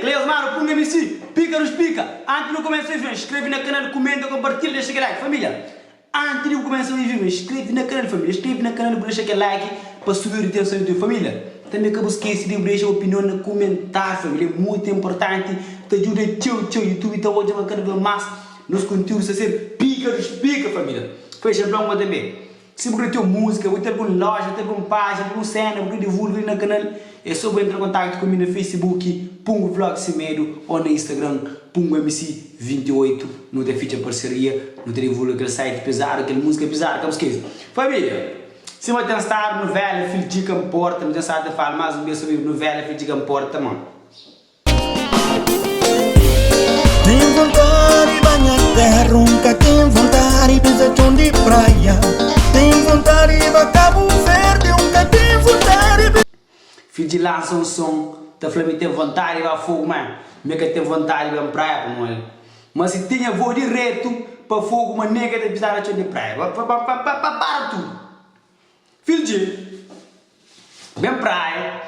Cleus mano punga MC pika dos pika anti nu kumesa vídeo inscreve na canal kumenta compartilha dexa kel like família anti di bu kumesa vídeo inscreve na canal família inscreve na canal bu dexa kel like pa subi retenção di família tambe ka bu skese di bu dexa opinion na kumentário família é muito importante ta djuda txeu txeu youtube ta odja ma kada vez mas nos conteúdo sta ser pika dos pika família fecha bronca tambe. Si bu kre txeu múzika, bu ten algun loja, bu ten algun pájina, algun séna bu kre divulga li na kanal, é sô bu entra kontaktu ku mi na Facebook, Pungo Vlog Semedo, ô na Instagram, Pungo MC 28. Nu ta fitxa parseria, nu ta divulga kel site pizadu, kel múzika pizadu, ka bu skese. Família, sima ten stadu nuvéla Fil Dji Ka Nporta, nu ten stadu ta fala más un bês sobri nuvéla Fil Dji Ka Nporta, ma. Ten vontadi banha terra, um ka ten vontadi pisa txon di praia. Ten vontadi ba Cabo Verde, um ka ten vontadi. Fidji lansa un son ta fla mi ten vontadi ba fogu ma mi ka ten vontadi ben praia pamodi ma si tinha vou diretu pa fogu ma nen ka ta pisaba txon di praia pa pa pa pa para tudu Fidji Ben praia,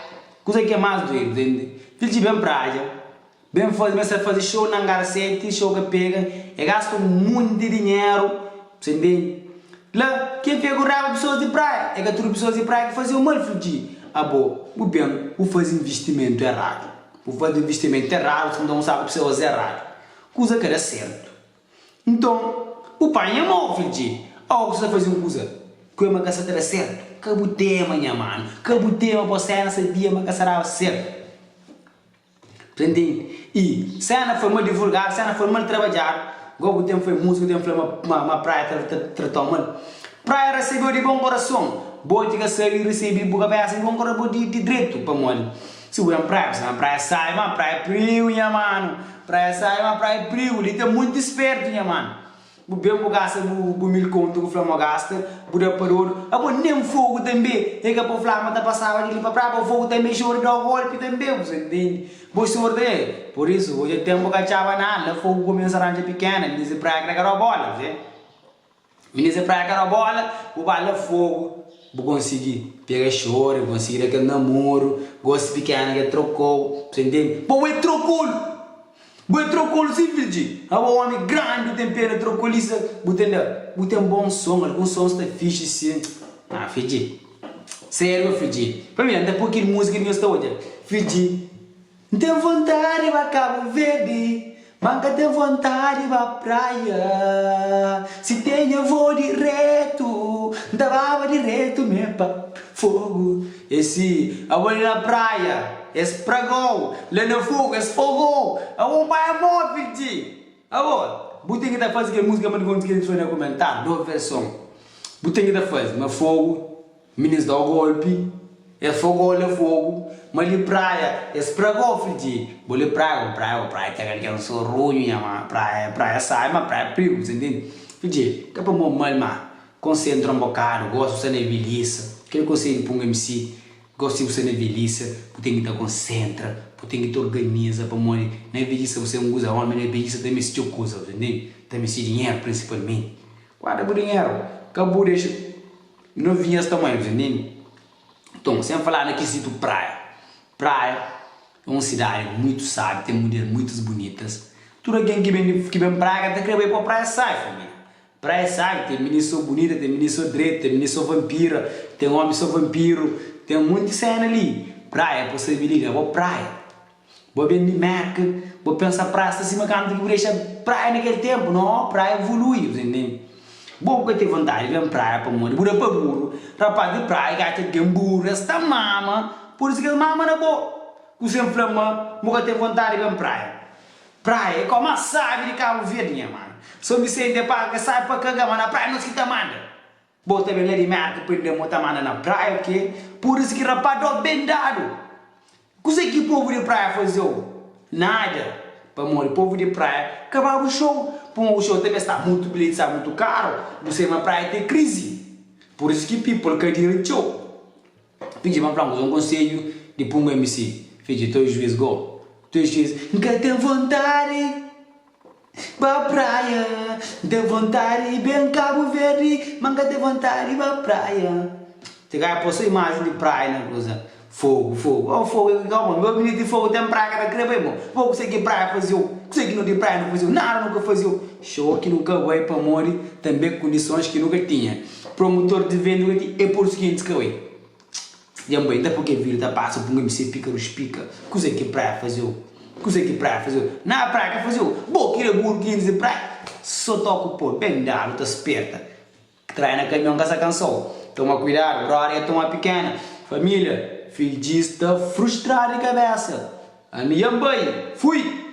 kuza ki é más duedu, ntende? Fidji ben praia, ben faze, meste faze show na Angar 7, show ka pega, e gasta un monti di dinheru, bu sa ntende? La, ken fika ku raiba pesoas di praia? É ka tudu pesoas di praia ki fazeu mal, fidji. Abo, bu ben, bu faze investimentu eradu, bu faze investimentu eradu, bu ta un saku pesoas eradu, kuza ka da sertu. Nton, bu panha mau, fidji. Awa ku sta faze un kuza ku e ma ka sa ta da sertu. Ka bu tema, nha manu. Ka bu tema, bo sena sabia ma ka sa daba sertu. Bu ta ntende? I sena foi mal divulgadu, sena foi mal trabadjadu. Gosi bu ten fla músiku, ten fla ma ma praia ta ta tratau mal. Praia resebeu di bon korason. Bo ti ka sabe resebe di bu kabesa di bon korason, bo di di dretu. Pamodi si bu ben praia, bu sta na praia sabi, ma praia priu, nha manu. Praia sabi ma praia é prigu, li ten munti spertu nha manu. Bu ben bu gasta bu bu 1000 kontu ku fla mo gasta, bu da pa dodu. Abo nen fogu tanbe e ka po fla ma ta pasaba di li pa praia, bo fogu tanbe xori dau golpi tanbe, bu sa ntende. Bo xori tanbe, por isu odja tenpu ka txaba nada, la fogu kumensa ranja pikena, minis di praia kre ka dau bola, bu se. Minis di praia ka da bola, bu ba la fogu, bu konsigi pega xori, bu konsigi da kel namoru, gosi pikena ke trokou, bu sa intende? Bo e trokolu! Bo e trokolu sin fidji! Abo omi grandi bu ten pena trokolisa, bu ten da, bu ten bon son, algun son sta fixi sin, ah fidji, seriu fidji, pa mi N ta poi kel musika di nhos ta odja, fidji. N ten vontadi ba Kabu Verdi, ma N ka ten vontadi ba praia. Si ten nha vou diretu, N ta baba diretu me pa Fogu. E si abo li na praia, es pragou, la na Fogu es fogou, abo bai amor fidji. Abo, bu ten ki ta fazi kel musika ma di konti kel ki fla na kumentariu, do verson. Bu ten ki ta fazi ma Fogu. Minis dau golpi, es fogou le fogu, ma li praia es pragou fidji, bo li praia, bo praia, bo praia ten algen so runhu nha ma praia, praia sabi ma praia prigu, bu sa ntende? Fidji, ka pa mo mal ma konsentra un bokadu, gosi bu sta na velhisa, kel konsedju pa un MC, gosi bu sta na velhisa, bu ten ki ta konsentra, bu ten ki ta organiza pamodi na velhisa bu sta un kuza, omi na velhisa ta meste txeu kuza, bu sa ntende? Ta meste dinheru prinsipalmenti, guarda bu dinheru, ka bu dexa. Novinhas ta mai bzindin. Nton, sen falá na kizitu praia. Praia é un sidadi muitu sabi, ten mudjer muitus bunitas. Tudu algen ki ben di ki ben praia ka ta kre bai pa praia sai, família. Praia é sabi, ten minis so bunita, ten minis so dretu, ten minis so vanpira, ten omi so vanpiru, ten munti sena li. Praia pa sabi lida, bo praia. Bo ben di Merka, bo pensa praia sta sima kantu ki bu dexa praia na kel tempu. No, praia evolui, bu ta ntende? Bo bu ka ten vontadi di ben praia pamodi bu da pa buru. Rapaz di praia ki atxa algen buru, es ta mama, pur isu ki es mama na bo. Ku sen fla ma bu ka ten vontadi di ben praia. Praia é kau más sabi di Kabu Verdi, nha manu. Son Visenti é paga ke sabi pa kaga, ma na praia nos ki ta manda. Bo ta ben la di Merka prende mo ta manda na praia o ke? Pur isu ki rapaz dau ben dadu. Kuze ki povu di praia fazeu? Nada. Pamodi povu di praia ka ba bu show. Pamodi bu show tanbe sta mutu bilheti sta mutu karu. Bu sai ma praia ten krizi. Pur isu ki people ka dira txeu. Fidji ma fla-m kuze un konsedju di Pungo MC. Fidji, toi juiz go. Toi juiz, N ka ten vontadi. Ba praia, N ten vontadi ben Kabu Verdi, ma N ka ten vontadi ba praia. Ti ka po so imajen di praia na kuza. Fogo, fogo, oh fogo, oh meu mininu di fogo ten praia ka ta kre bai mo. Bo kuse ki praia fazeu? Kuse ki no di praia no fazeu? Nada no ka fazeu. Show ki no ka bai pamodi tanbe kondisons ki no ka tinha. Promotor di venda ka tinha, e pur isu ki gentis ka bai. Dja-m bai, nta purke vida ta pasa bu nka meste pika ruspika. Kuse ki praia fazeu? Kuse ki praia fazeu? Nada praia ka fazeu. Bo ki da buru ki gentis di praia so toka po ben dadu ta sperta. Trai na kamion ka sa kansau. Toma kuidadu, brother ya toma pikena. Familia, fidji sta frustradu di kabesa. Ami dja N bai. Fui!